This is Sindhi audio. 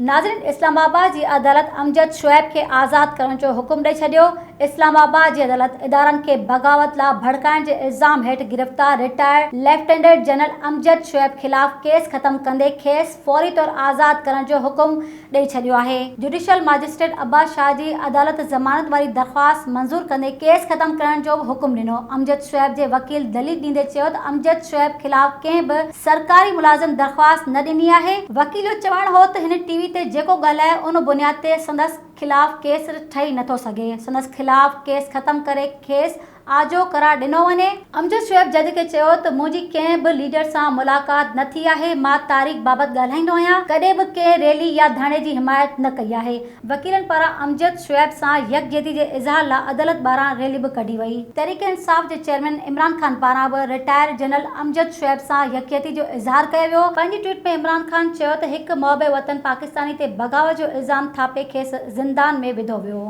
ناظرين اسلام آباد جي عدالت امجد شعيب کي آزاد ڪرڻ جو حڪم ڏئي ڇڏيو، اسلام آباد جي عدالت ادارن کي بغاوت لا ڀڙڪائڻ جي الزام هيٺ گرفتار retired lieutenant general Amjad Shoaib خلاف ڪيس ختم ڪندي کيس فوري طور آزاد ڪرڻ جو حڪم ڏئي ڇڏيو آهي. جڊيشل ماجسٽريٽ عباس شاهه جي عدالت ضمانت واري درخواست منظور ڪندي ڪيس ختم ڪرڻ جو به حڪم ڏنو. امجد شعيب جي وڪيل دليل ڏيندي چيو ته امجد شعيب خلاف ڪنهن به سرڪاري ملازم درخواست نه ڏني آهي. وڪيل جو چوڻ هو ته هن ٽي وي تي جيڪو ڳالهايو ان بنياد تي سندس خلاف ڪيس ٺهي نٿو سگهي، سندس خلاف ڪيس ختم ڪري کيس آجو قرار ڏنو وڃي. امجد شعيب جج کي چيو ته منهنجي ڪنهن به ليڊر سان ملاقات نه ٿي آهي، مان تاريخ بابت ڳالهائيندو آهيان، ڪڏهن به ڪنهن ريلي يا ڌرڻي جي حمايت نه ڪئي آهي. وڪيلن پاران امجد شعيب سان يڪجهتي جي اظهار لا عدالت ٻاهران ريلي به ڪڍي وئي. تحريڪ انصاف جي چيئرمين عمران خان پاران به رٽائر جنرل امجد شعيب سان يڪجهتي جو اظهار ڪيو ويو. پنهنجي ٽوئيٽ ۾ عمران خان چيو ته هڪ محب وطن پاڪستاني تي بغاوت جو الزام ٿاپي کيس زندان ۾ وڌو ويو.